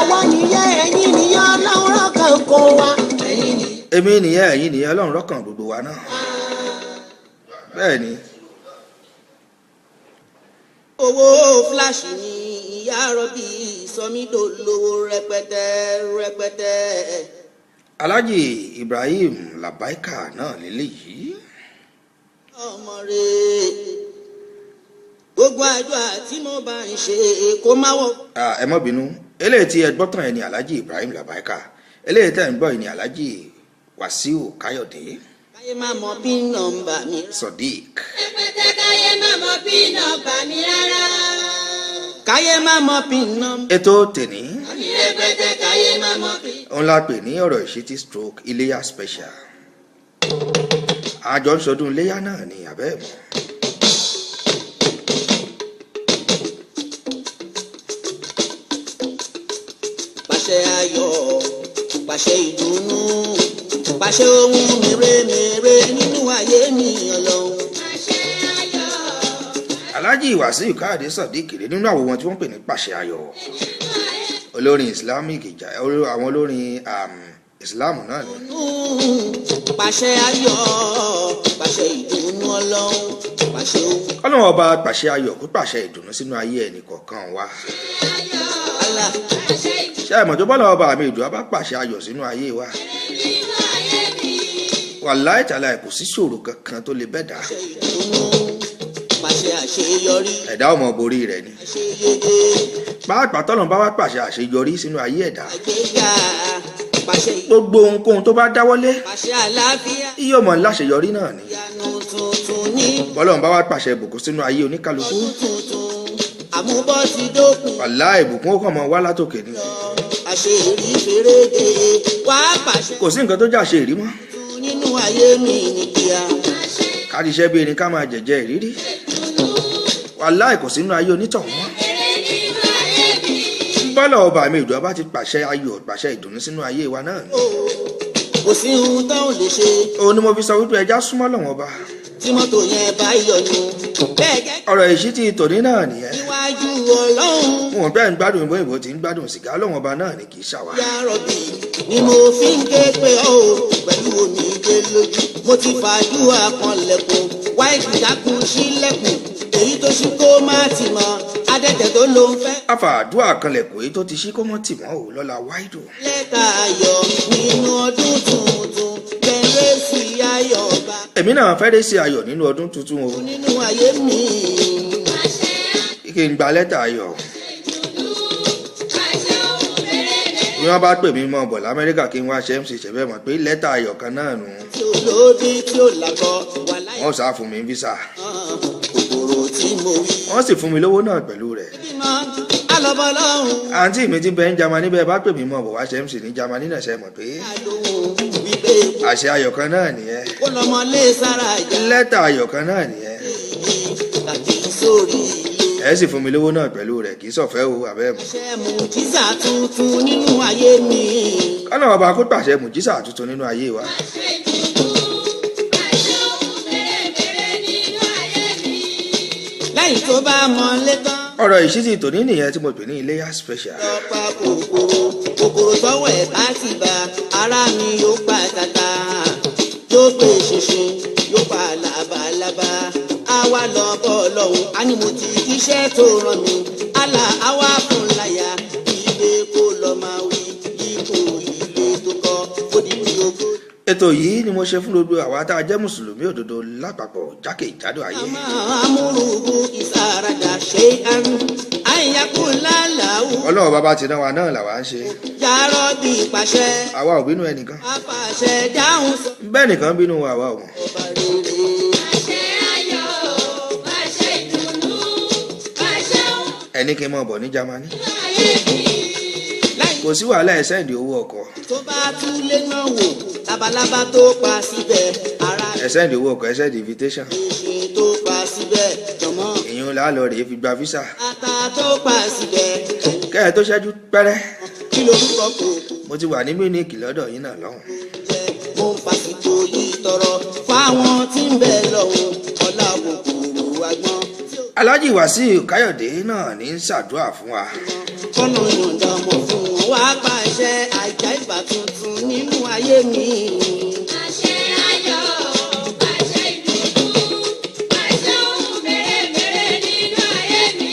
Àwa nìyẹn, ẹ̀yin nìyẹn, Ọlọ́run rọ́kàn kó wa. Èmi nìyẹn, ẹ̀yin nìyẹn, Ọlọ́run rọ́kàn gbogbo wa náà. Bẹ́ẹ̀ ni. Owó fúláṣì ni ìyá rọbì sọmídò lówó rẹpẹtẹ rẹpẹtẹ. Alhaji Ibrahim Labaika náà lélẹ́yìí. Ọmọ rẹ, gbogbo àdúrà tí mo bá ń ṣe kó má wọ. Ah, ẹ má bínú, eléyìí tí ẹ gbọ́ tán ẹ ní Alhaji Ibrahim Labaika, eléyìí tẹ́ ń gbọ́ yìí ní Alhaji Wasiu Káyọ̀dé Káyé má mọ pin nọ́mbà mi. Sodiq. Rẹpẹtẹ káyé má mọ pin nọ́mbà mi rárá. Káyé má mọ pin nọ́mbà. Ètò tèní Rẹpẹtẹ káyé má mọ pin. òun la pè ní ọ̀rọ̀ ìṣítí stroke iléyà special. Àjọ ń sọdún iléyà náà ni àbẹ́ ẹ̀ mọ́. Pàṣẹ ayọ̀, pàṣẹ ìdùnnú, pàṣẹ ohun mèremère nínú ayé mi, Ọlọ́run. Àṣẹ ayọ̀. Alhaji Wasiu Káyọ̀dé Sodiq rèé nínú àwọn wọn tí wọ́n pè ní pàṣẹ ayọ̀, olórin Islamic ìjà, àwọn olórin Islam náà ni. Pàṣẹ ayọ̀, pàṣẹ ìdùnnú, Ọlọ́run, pàṣẹ ohun. Kọ́lọ́run ọba pàṣẹ ayọ̀, kó pàṣẹ ìdùnnú sínú ayé ẹnì kọ̀ọ̀kan wa. Allah. Àṣẹ Ṣé ẹ mọ̀ tó bọ́lá ọba mi ìdùnnú bá pàṣẹ ayọ̀ sínú ayé wa, nínú ayé mi. wàláì tàláì, kò sí ṣòro kankan tó lè bẹ́ẹ̀ dá. Pàṣẹ ìdùnnú, pàṣẹ àṣeyọrí. Ẹ̀dá ọmọ borí rẹ̀ ni. Àṣeyege. Pàápàá tọ́lọ́run bá wá pàṣẹ àṣeyọrí sínú ayé ẹ̀dá, Àgbéga, pàṣẹ gbogbo ohunkóhun tó bá dáwọ́lé, pàṣẹ àlàáfíà. yóò mọ láṣeyọrí náà ni. Ìyanu tuntun ní Bọ́lọ́run bá wá pàṣẹ ìbùkún sínú ayé oníkálukú, ọdún tuntun, àmúbọ́ ti dókun. Wàláì, ìbùkún ó kàn mọ́ wá látòkè ni. Àṣeyìrí fèrèdè wàá pàṣẹ Kò sí nǹkan tó jà ṣe ìrí mọ́. tuntun nínú ayé mi ní kíá. Ká ṣiṣẹ́ bí erin, ká máa jẹ̀jẹ̀ ìrírí, wàláì, kò sínú ayé onítọ̀hún mọ́. Èrè nínú ayé mi. Bọ́lá ọba mi ìdùnnú bá ti pàṣẹ ayọ̀, pàṣẹ ìdùnnú sínú ayé wa náà ni. Kò sí ohun tó ń lè ṣe. Òun ni mo fi sọ wípé ẹja súnmọ́ lọ́wọ́n ọba. Tí mọ́tò yẹn bá yọnu bẹ́ẹ̀ gẹ́gẹ́ Ọ̀rọ̀ ìṣítí tòní náà nìyẹn. níwájú Ọlọ́run. Mo mọ̀ bẹ́ẹ̀ ń gbádùn ìbò, ìbò tí ń gbádùn sìgá, lọ́wọ́n ọba náà ni, kì í ṣàwà. Ya Rọ̀bì ni mo fi ń ké pé ọ́ o, pẹ̀lú omijé lójú mo ti fàdúrà kan lẹ̀kùn wáìtì dákun sílẹ̀kùn èyí tó ṣí kó má ti mọ̀ adẹ́tẹ̀ tó ló ń fẹ́. Àfàdúrà kanlẹ̀kùn èyí tó ti ṣí kó mọ́ tì mọ́ ò lọ́la wáìdù. Lẹ́tà ayọ̀ nínú ọdún tuntun, bẹ̀rẹ̀ sí ayọ̀ bá Èmi náà fẹ́ dé sí ayọ̀ nínú ọdún tuntun o. nínú ayé mi. Àṣẹ Kí n gba lẹ́tà ayọ̀. ìdùnnú. Àṣẹ ohun mèremère. Bí wọ́n bá pè mí mọ́ bọ̀ lamẹ́ríkà kí n wá ṣe MC, ṣẹ̀fẹ̀ mọ̀ pé lẹ́tà ayọ̀ kan náà nù. Tí ó lóbi tí ó làgọ́ wà láì Wọ́n sá fún mi visa. kòkòrò tí mo wí. Wọ́n sì fún mi lówó náà pẹ̀lú rẹ̀. Bímọ alọ́bọ̀ lọ́hùn. Àǹtí mi ti bẹ ń Jamani, bẹ́ẹ̀ bá pè mí mọ́ bọ̀ wá ṣe MC ní Jamani náà, ṣe mọ̀ pé Àlóhùn wípé àṣẹ ayọ̀ kan náà nìyẹn. kó lọmọ lé sára ìjà Lẹ́tà ayọ̀ kan náà nìyẹn. tàbí sórí ilé. Ẹ sì fún mi lówó náà pẹ̀lú rẹ̀, kì í sọ̀fẹ́ o àbẹ́ mọ̀. Ṣe mùjísà tuntun nínú ayé mi. Kọ́nà ọba kó pàṣẹ mùjísà tuntun nínú ayé wa. Lẹ́yìn tó bá mọ létán. Ọ̀rọ̀ ìṣítí tòní nìyẹn tí mo pè ní Iléyá special. Lọ́pàá kòkòrò kòkòrò tọ́wọ́ ẹ̀ bá ti bá ara mi yóò pa tata, yóò pè ṣinṣin, yóò pa labalábá, á wá lọ bọ́ lọ́hùn á ní mo ti jíṣẹ́ tó rán mi, àlà á wá fún láyà ilé kó lọ máa wí ipò ilé tó kọ́ fódìdí ogún. Ètò yìí ni mo ṣe fún gbogbo àwa tá a jẹ́ mùsùlùmí òdodo lápapọ̀ jákèjádò ayé. Amúrúgbó ìsáradà ṣe àrùn àyàkú lálàó. Ọlọ́run bàbá ti rán wa náà làwa ń ṣe. Yàrá bí pàṣẹ. Àwa ò bínú ẹnìkan. Apàṣẹ dáhùn sọ. Bẹ́ẹ̀ nìkan bínú wa, àwa ò mọ̀. Ọba rere. Àṣẹ ayọ̀, àṣẹ ìdùnnú, àṣẹ ohun Ẹni kí n mọ̀ bọ̀ ní Jámánì. ayé mi. Lẹ́yìn Kò sí wàhálà, ẹ sẹ́ǹdì owó ọkọ̀. tó bá tún lé náà wò, labalábá tó pa síbẹ̀, ara Ẹ sẹ́ǹdì owó ọkọ̀, ẹ sẹ́ǹdì invitation. ìṣin tó pa síbẹ̀, jọ̀mọ́. Ìyún là á lọ rèé fi gba visa. Ata tó pa síbẹ̀, Kẹ́ ẹ tó ṣẹ́jú pẹ́rẹ́. kí lorúkọ kòkó Mo ti wà ní Munich lọ́dọ̀ yín náà lọ́hùn. jẹ́? Mo ń fàsìkò yìí tọrọ fáwọn tí ń bẹ lọ́hùn, ọlá kòkòrò àgbọn. Alhaji Wasiu Káyọ̀dé náà ní ń ṣàdúrà fún wa. Kọ́nà yọ̀ǹda ọmọ fún wọn wá pàṣẹ àjà ìgbà tuntun nínú ayé mi. Àṣẹ ayọ̀, àṣẹ ìdùnnú, àṣẹ ohun mèremère nínú ayé mi.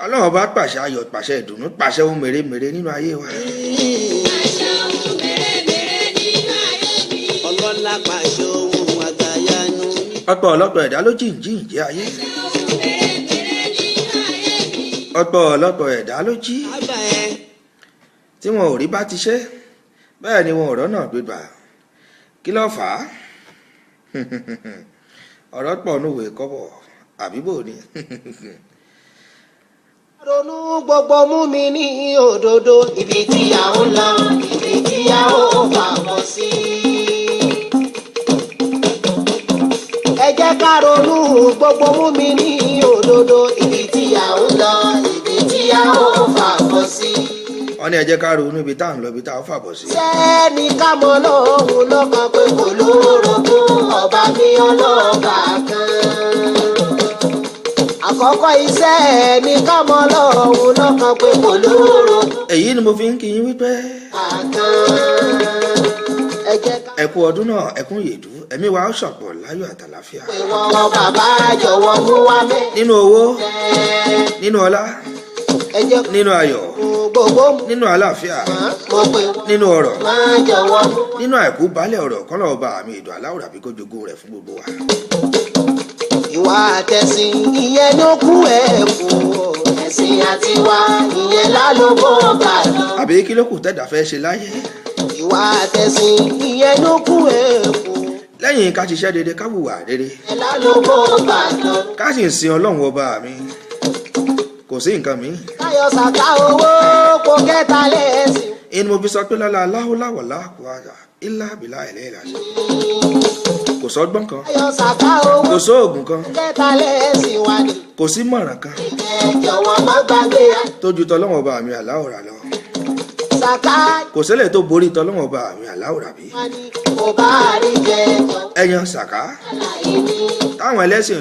Ọlọ́run bá pàṣẹ ayọ̀, pàṣẹ ìdùnnú, pàṣẹ ohun mèremère nínú ayé wa. Àṣẹ ohun mèremère nínú ayé mi. Ọlọ́lá pàṣẹ ohun àgbàyanu. Ọ̀pọ̀ ọ̀lọ́pọ̀ ẹ̀dá ló jíǹ jíǹ jẹ́ ayé. Àṣẹ ohun mèremère nínú ayé mi. Ọ̀pọ̀ ọ̀lọ́pọ̀ ẹ̀dá ló jí Àgbà ẹ̀ tí wọn ò rí bá ti ṣe, bẹ́ẹ̀ ni wọn ò rọ́nà gbégbà. Kí ló fà á? Ọ̀rọ̀ pọ̀ núwèé kọ́bọ̀ àbí bò ni. Ronú gbogbo mú mi ní òdodo, ibi tí a ń lọ, ibi tí a ó fà bọ̀ sí. Ẹ jẹ́ ká ronú gbogbo mú mi ní òdodo, ibi tí a ń lọ, ibi tí a ó fà bọ̀ sí. Wọ́n ní ẹ jẹ́ ká ronú ibi tá à ń lọ, ibi tá à ń fàbọ̀ sí. Sẹ́ni ká mọ lóhùn lọ́kàn pé kò lórogún, ọba mi ọlọ́ba kan. Àkọ́kọ́ iṣẹ́ ni ká mọ lóhùn lọ́kàn pé kò lórogún Èyí ni mo fi ń kí yín wípé kan. Ẹ jẹ́ ká ẹ kú ọdún náà, ẹ kú ìyèdú, ẹ̀mí wa ó ṣọ̀pọ̀ láyọ̀ àtàlàfíà. pè wọ́n, bàbá jọ̀wọ́ mú wa mẹ́. Nínú owó, nínú ọlá, Ẹ jẹ́ nínú ayọ̀, gbogbo mú nínú àlàáfíà, mo pè wọ́n nínú ọrọ̀, máa jọ̀wọ́ mú. nínú àìkú baálẹ̀ ọ̀rọ̀, kọ́lọ̀ ọba àmì ìdò aláwòrán àbí kó jogún rẹ̀ fún gbogbo wa. Ìwà àtẹ̀sìn ìyẹn ló kú ẹ̀ kú o. Ẹ̀sìn àti wa ìyẹn lálóbó bàdàn. Àbí kí ló kù tẹ́dà fẹ́ ṣe láyé? Ìwà àtẹ̀sìn ìyẹn ló kú ẹ̀ kú. Lẹ́yìn ká ṣiṣẹ́ rere, ká hùwà rere, Ìyẹn lálóbó bàdàn. ká sì sin Ọlọ́run ọba mi, kò sí nǹkan mi. Káyọ̀ sàká owó kó kẹta lẹ́sìn. Ẹni mo fi sọ pé lọ́la aláwòláwọ̀lá kò àgbà ilá bìlá ẹ̀lẹ́ ìlàṣẹ. Kò sọ́gbọ́n kan, Káyọ̀ sàká owó kò sóògùn kan, kẹta lẹ́sìn wa ni. kò sí mọ̀ràn kan Ẹ jọ̀wọ́ má gbàgbé tó ju tọlọ́run ọba mi aláwòrán lọ. sàká Kò sílẹ̀ tó borí tọlọ́run ọba mi aláwòrán bí. wa ni kò bá rí jẹ jọ̀wọ́ Ẹyan sàká láyé ní. táwọn ẹlẹ́sìn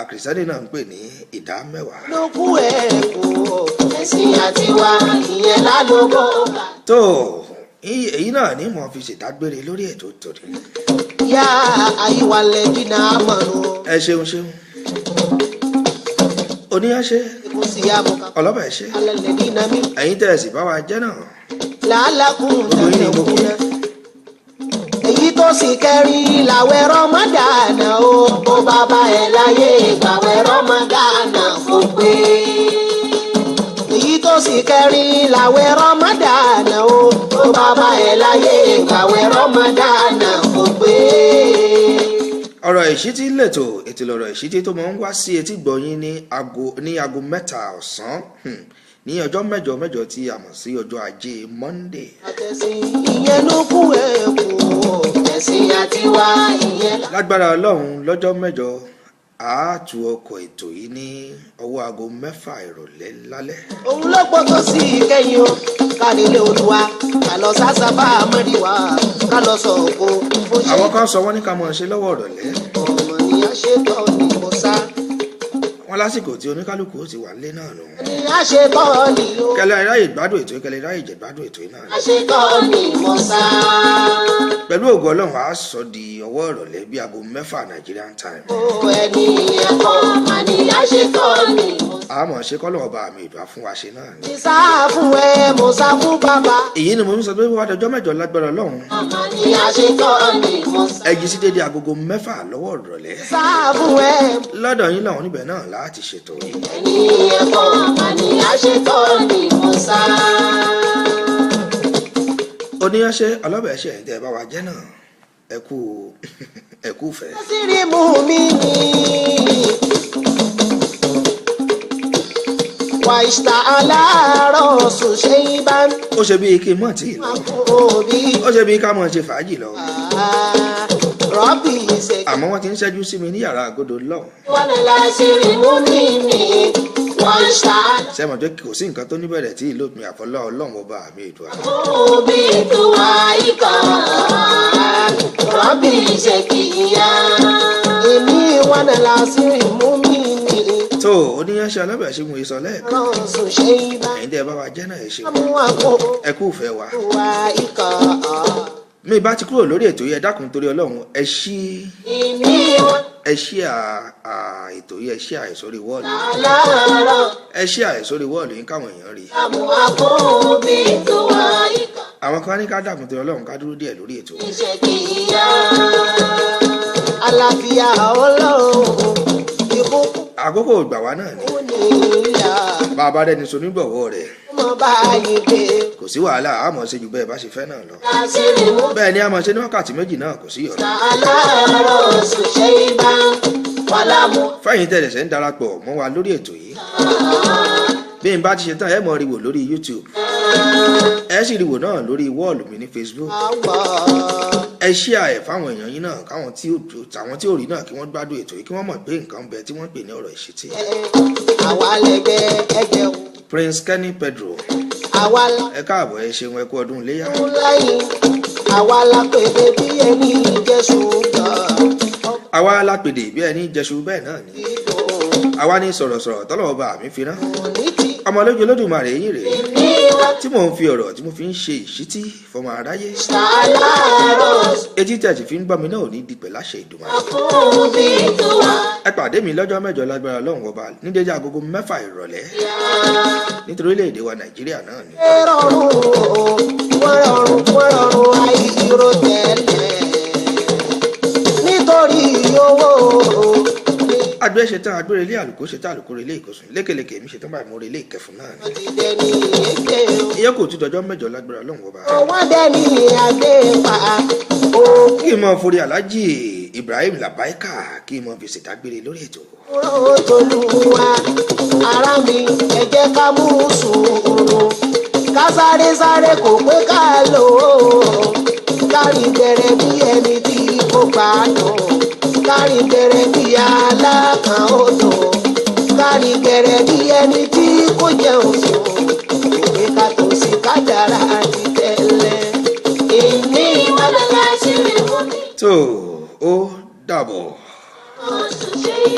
kìrìsìtẹ́nì náà ń pè ní 10%. Ló kú ẹ̀ kú o. Ẹ̀sìn àti wa ìyẹn lálóbó bàdàn. Tó èyí náà ní mo fi ṣèdágbére lórí ètò tòní. Yá àyíwálẹ̀ dínà àmọ̀nù. Ẹ ṣeun ṣeun, oníyànṣe, Kò sí àmọ̀kà. ọlọ́bẹ̀ ṣe, Alẹ́ dínà mí. ẹ̀yin tẹ́ ẹ sì bá wa jẹ́ náà. Làálàkùn Gbogbo yín ni mo kí. tàkùnà. Èyí tó sì kẹrin làwẹ̀ Rọ́mọdánà o. Bó bàbá ẹ̀ láyé ìgbàwẹ̀ Rọ́mọdánà kò pé. Èyí tó sì kẹrin làwẹ̀ Rọ́mọdánà o. Bó bàbá ẹ̀ láyé ìgbàwẹ̀ Rọ́mọdánà kò pé. Ọ̀rọ̀ ìṣítí lètò, ètò lọ̀rọ̀ ìṣítí tó máa ń wá sí etí gbọ̀nyín ní aago 3 ọ̀sán, ní ọjọ́ mẹ́jọ mẹ́jọ tí a mọ̀ sí ọjọ́ ajé Monday. Àtẹ̀sìn ìyẹn ló kú ẹ̀ kú o. Ẹ̀sìn àti wá ìyẹn Lágbára Ọlọ́run, lọ́jọ́ mẹ́jọ A tú ọkọ̀ ètò yìí ní ọwọ́ aago 6 ìrọ̀lẹ́ lálẹ́. Òun ló gbọ́dọ̀ sí ìkẹyìn o, ká nílé Olúwa, ká lọ sásábà mọ́ríwá, ká lọ sọ ògo fún ṣe. Àwọn kan sọ wọ́n ní ká mọ̀ ṣe lọ́wọ́ ìrọ̀lẹ́. Ọmọ ni a ṣe tọ́ ni mo sá. Wọ́n lásìkò tí oníkálukú ó ti wà nílé náà nù. Ni a ṣe tọ́ ni o. Kẹlẹ́ ráyè gbádùn ètò yìí, kẹlẹ́ ráyè jẹ gbádùn ètò yìí náà ni. A ṣe tọ́ ni mo sá. Pẹ̀lú ògo Ọlọ́run a sọ di ọwọ́ ìrọ̀lẹ́ bí aago 6 Nigerian time. Ó ẹni Ẹ̀kọ́ àní a ṣe tọ́ ni mo sá. A mọ̀ ṣe kọ́lọ̀ ọba àmì ìdùn fún wa ṣe náà ni. ti sá fún ẹ, mo sá fún bàbá. Èyí ni mo ń sọ pé wàá dọjọ́ mẹ́jọ lágbára Ọlọ́run. Àní a ṣe tọ́ ni mo sá. Ẹ jí sí dédé agogo 6 lọ́wọ́ ìrọ̀lẹ́. Sá fún ẹ. Lọ́dọ̀ yín lọ́hùn níbẹ̀ náà láti ṣètò yìí. Ẹni ẹ̀kọ́ àní a ṣe tọ́ ni mo sá. Oníyanṣẹ́ ọlọ́bẹ̀ ṣe ẹ̀yìn tẹ́ ẹ bá wa jẹ́ náà. Ẹ kú ẹ kú fẹ́. Sírí mú mi ní. Wàìsítà aláàárọ̀ sùn ṣe é bá ń Ó ṣe bíi kí n mọ̀ tí ì lọ. òbí. Ó ṣe bíi ká mọ̀ ṣe fàájì lọ. Rọ́bì ṣe Àmọ́ wọ́n ti ń ṣẹ́jú sí mi ní yàrá àgọ́dọ̀ lọ́hùn. Wọ́n ní láṣìírí mú mi ní. Wọ́n ṣá Ṣé mọ̀ pé kò sí nǹkan tó níbẹ̀rẹ̀ tí ìlú òpin àfọlọ́ Ọlọ́run ọba àmì ètò àná. òbí tó wá ikọ̀. Rọ́bì ṣe kìíyà. èmi wọn náà láṣìírí mú mi ní. Tó oníyanṣẹ́ ọlọ́bẹ̀ ṣe mú isọ lẹ́ẹ̀kan. Rọ́ọ̀ sùn ṣe é bá Ẹ̀yin tẹ́ ẹ bá wa jẹ́ náà ẹ ṣeun. mú àpò Ẹ kú ìfẹ́ wa. wá ikọ̀. Mi bá ti kúrò lórí ètò yìí, ẹ dákun torí Ọlọ́run ẹ ṣí Ìní wọn ẹ ṣí à ètò yìí, ẹ ṣí àì sórí wọ́ọ̀lù. aláàárọ̀. Ẹ ṣí àì sórí wọ́ọ̀lù yín káwọn èèyàn rí. Àmú àpò òbí tó wá ikọ̀. Àwọn kan ní ká dákun torí Ọlọ́run ká dúró díẹ̀ lórí ètò. Ṣe kìíyà. Àlàáfíà Ọlọ́run ìbùkún Àkókò ìgbà wa náà ni. níyà Bá a bá rẹ́ni sonígbọ̀wọ́ rẹ̀ mọ báyìí gbé. kò sí wàhálà, a mọ̀ ṣe ju bẹ́ẹ̀ bá ṣe fẹ́ náà lọ. Láṣìírí mú Bẹ́ẹ̀ ni a mọ̀ ṣe ní wákàtí 2 náà kò sí ọ̀rọ̀. aláàárọ̀ sùn ṣe é bá wà lámú. Fẹ́yìn tẹ̀lẹ̀ ṣe ń darapọ̀ mọ́ wa lórí ètò yìí. Bí n bá ti ṣe tán ẹ mọ̀ rí wò lórí YouTube. Ẹ sì rí wò náà lórí wọ́ọ̀lù mi ní Facebook. Àwọ̀ Ẹ ṣíà ẹ̀ fáwọn èèyàn yín náà káwọn tí àwọn tí ò rí náà kí wọ́n gbádùn ètò yìí kí wọ́n mọ̀ pé nǹkan ń bẹ tí wọ́n ń pè ní ọ̀rọ̀ ìṣítí. àwa lẹgbẹ́ ẹgbẹ́ o. Prince Kenny Pedro Àwa ẹ káàbọ̀, ẹ ṣeun, ẹ kú ọdún iléyá. láyìn àwa la pèdè bí ẹni jésù gan. Àwa lápèdè bí ẹni jẹṣu bẹ́ẹ̀ náà ni. Ìbò Àwa ní sọ̀rọ̀sọ̀rọ̀ tọ́lọ́wọ́ bá mi fi rán. òní ti Ọmọ lójú Olódùmarè yín rèé Ìní wọn tí mò ń fi ọ̀rọ̀ tí mo fi ń ṣe ìṣítí fọmọ aráyé. aláàárọ̀ Etí tí a sì fi ń gbọ́ mi náà ò ní di pẹ̀láṣẹ Ìdùmarè. àpò òbí tó wá. Ẹ pàdé mi lọ́jọ́ mẹ́jọ lágbára Ọlọ́run ọba ní dédé agogo 6 ìrọ̀lẹ́ nítorí orílẹ̀-èdè wa Nàìjíríà náà ni. rọrùn o, wọ́n rọrùn wọ́n rọrùn àìrò tẹ́lẹ̀ nítorí owó o. Agbẹ́ ṣetán agbére ilé àlùkò ṣetán àlùkò relé ìkọsùn lékeleke mi ṣetán báyìí mo relé ìkẹfùn náà ni. Wọ́n ti dẹni èké o. Ìyẹn kò tún dọjọ́ mẹ́jọ lágbára Ọlọ́run ọba. Wọ́n dẹni àgbépa o. Kí n mọ forí Alhaji Ibrahim Labaika kí n mọ fi ṣèdágbére lórí ètò. Kúrò tolúwa ara mi ẹ jẹ́ ká mú sùúrù ká sáré sáré kò pé ká lò ó kárí bẹ̀rẹ̀ bí ẹni tí kò gbádùn kárí bẹ̀rẹ̀ bí alákan odò kárí bẹ̀rẹ̀ bí ẹni tí kò jẹun sùn kò pé ká tó sì kájàrá ti tẹ́lẹ̀. Ìní wọn láṣìírí mú mi. Tó ó dàbọ̀. Sùn ṣe é.